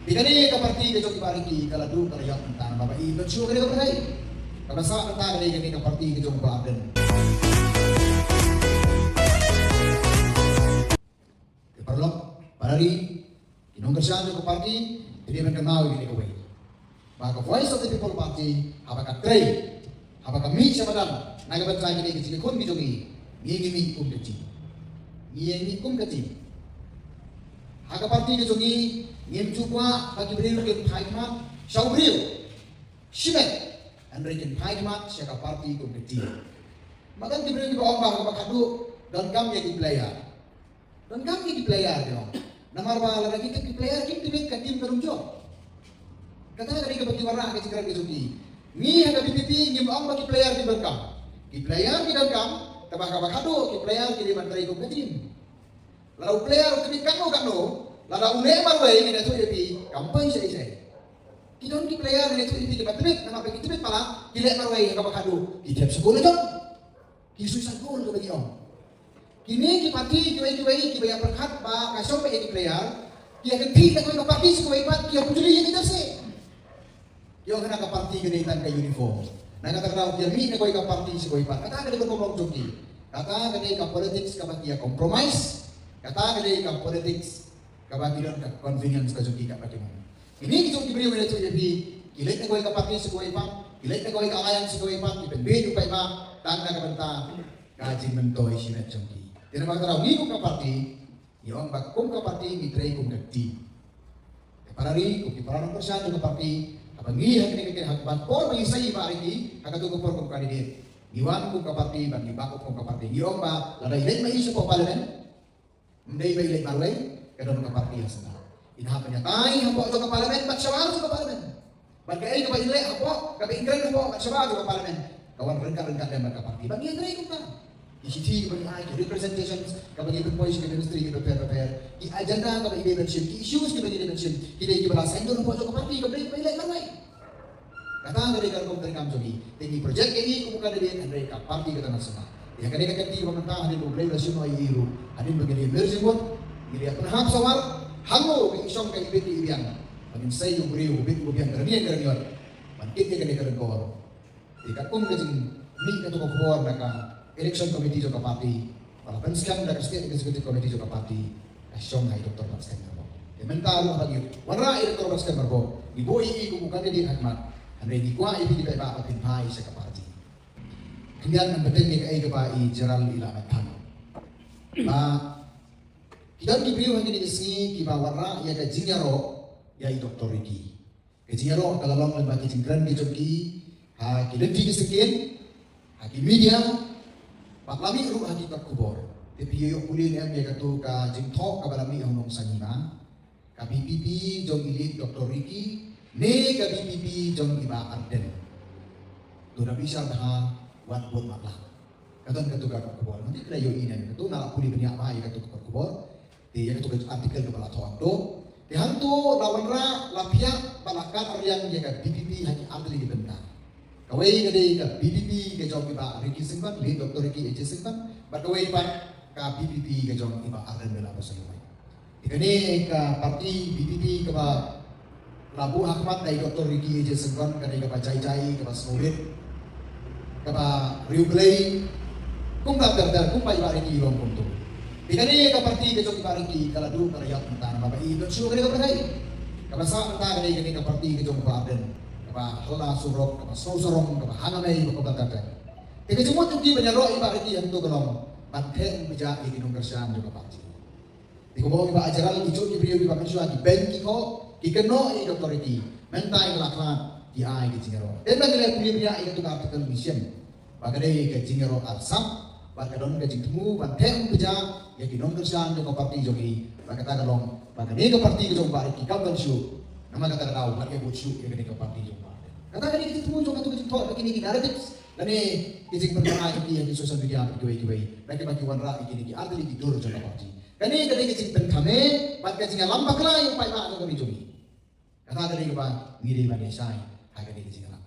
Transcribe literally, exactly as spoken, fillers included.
Te kane ka parti ka jong i Bah Ricky ka la duh ka la ïap mynta namar ba i don shuh kane ka pyrthei. Kaba sah mynta kane, kane ka parti ka jong i Bah Ardent. Te paralok, para ri, ki nongkyrshan jong ka parti, te dei ban kynmaw ïa kane kawei. Ba ka Voice of the People Party, haba ka trei, haba ka mih sha madan na ka bynta kine ki jingkhun ki jong ngi, ngi ngi mih kum ka team. Ngi ngi mih kum ka team. Ha ka parti ka jong ngi, ngim ju kwah ba ki briew kin phai khmat sha u briew shimet, hynrei kin phai khmat sha ka parti kum ka team. Madan ki briew kiba ong ba ha kaba khadduh donkam ïa ki player. Donkam ïa ki player, ki ong. Namar ba lada ki tip ki player kim tip ka team ka dum jop. Kata ka dei kaba ki wanrah ka jingkren ka jong ki. Ngi ha ka V P P ngim ong ba ki player kim donkam. Ki player ki donkam, tangba ha kaba khadduh ki player ki dei ban trei kum ka team. Lada u player u tip katno katno, lada u leh marwei, ngin ïathuh ïa phi, kam poi shaei shaei. Ki don ki player, ngin ïathuh ïa phi, kiba tip, namar ba ki tip palat, ki leh marwei ha kaba khadduh, ki thep sha gol jong. Ki suicide goal kaba ngi ong. Kine ki parti kiwei kiwei kiba ïa pyrkhat ba ka shong ba ïa ki player, ki ïa kynthih na kawei ka parti sha kawei pat, ki ïa pynjuli ïa ki jersey. Ki ong na ka parti ka dei tang ka uniform. Na kata ka daw ki ïa mih na kawei ka parti sha kawei pat. Kata ka dei ka kongkong jong ki. Kata ka dei ka politics kaba ki ïa compromise. Kata ka dei ka politics kaba ki don ka convenience ka jong ki kaba ki mon. Kine ki jong ki briew ïa jong ïa phi, ki leit na kawei ka parti sha kawei pat, ki leit na kawei ka alliance sha kawei pat, ki pynbeit u paidbah tang na ka bynta ka jingmyntoi shimet jong ki. Te namar kata daw ngi kum ka parti, ngi ong ba kum ka parti ngi trei kum ka team. Te para ri, kum ki para nongkyrshan jong ka parti, haba ngi ha kane ka, ha kaba por ba ngi sei Bah Ricky ha kato ka por kum candidate, ngi wan kum ka parti, ba ngi backup kum ka parti. Ngi ong ba lada i leit ma i shapoh parliament, ym dei ba i leit marwei, ka don ka parti ha sahlang. In hap ban ïatai hapoh jong ka parliament bad shabar jong ka parliament. Bad kaei kaba i leh hapoh, kaba i kren hapoh bad shabar jong ka parliament, ka wan ryngkat ryngkat lem bad ka parti. Bad ngi trei kumta. Ki shithi kaba ngi ai, ki representations kaba ngi pynpoi sha ki ministry kiba pher bapher, ki agenda kaba i dei ban shim, ki issues kiba ngi dei ban shim, ki dei kiba la saiñdur hapoh jong ka parti, kam dei kaba i leit marwei. Kata ka dei ka rukom treikam jong ngi. Te ngi project ïa i kum u candidate, hynrei ka parti ka tang ha sahlang. Ïa kane ka kynti ba mynta hadien ba U Blei u la shim noh ïa i ruh, hadien ba ngi la emerge mut, ngi la pynhap sawar, hangne ba i shong ka ibit i biang, ba ngin sei ïa u briew u bit u biang, ka rynïeng ka rynïot ban kit ïa kane ka ryngkor. Te katkum ka jingmih kato ka khubor na ka election committee jong ka party, ba la pynskhem da ka State Executive Committee jong ka party, ka shong ha i Doctor Batskhem Rymbok. Te mynta ruh haba ngi wanrah ïa i Doctor Batskhem Rymbok, ngi buh ïa i kum u candidate ha khmat, hynrei ngi kwah ïa phi ki paidbah ba phin phai sha ka party. Khyndiat ngan bteng ïa kaei kaba i General i la methang. Ba ki don ki briew ha kine ki sngi kiba wanrah ïa ka jingïaroh ïa i Doctor Ricky. Ka jingïaroh ka la long lyngba ki jingkren ki jong ki ha ki lynti ki syngkien, ha ki media, bad la mih ruh ha ki kot khubor. Te phi ïoh pule ne em ïa kato ka jingthoh kaba la mih ha u nongsaiñ hima, ka VPP jong i Late Doctor Ricky ne ka VPP jong i Bah Ardent? To da bishar bha, wat bud matlah. Ka don kato ka kot khubor. Ngi la ïohi ne em kato, nga la pule bniah bha ïa kato ka kot khubor. Te ïa kato ka article kaba la thoh hangto. Te hangto la wanrah, la phiah bad la kad arliang ïa ka VPP ha ki artylli ki bynta. Kawei ka dei ka VPP ka jong i Bah Ricky Syngkon, Late Doctor Ricky A J Syngkon, bad kawei pat ka VPP ka jong i Bah Ardent Miller Basaiawmoit. Te kane ka party VPP kaba la buh ha khmat da i Doctor Ricky A J Syngkon, kane kaba jai jai, kaba sngewrit, kaba riewblei, kumta ter ter, kumba i Bah Ricky i long kumto. Te kane ka party ka jong i Bah Ricky ka la duh ka la ïap mynta namar ba i don shuh kane ka pyrthei. Kaba sah mynta kane, kane ka party ka jong i Bah Ardent, kaba hala surok, kaba sngewsarong, kaba hangmei, kaba kumta ter ter. Te ka jingmut jong ki ban ïaroh i Bah Ricky hangto ka long ban theh umpjah ïa ki nongkyrshan jong ka party. Te kumba ong i Bah General, ki juh ki briew kiba mynshuwa ki beiñ ki khoh, ki kynnoh ïa i Doctor Ricky. Mynta i la khlad, ki ai ki jingïaroh. Te ynda ngi la pule bniah ïa kato ka article ngi shem ba ka dei ka jingïaroh arsap, bad ka don ka jingthmu ban theh umpjah ïa ki nongkyrshan jong ka party jong i. Bad kata ka long ba kane ka party ka jong i Bah Ricky kam don shuh. Namar kata ka daw bad ïa bud shuh ïa kane ka party jong i Bah Ricky. Kata ka dei ka jingthmu jong kato ka jingthoh, ba kine ki narratives lane ki jingpynbna jong ki ha ki social media bad kiwei kiwei, ba ki, ba ki wanrah ïa kine ki artylli ki dur jong ka party. Kane ka dei ka jingpynthame bad ka jingïalam bakla ïa u paidbah jong ka ri jong ngi. Kata ka dei kaba ngi dei ban ïashai ha kane ka jingïalam.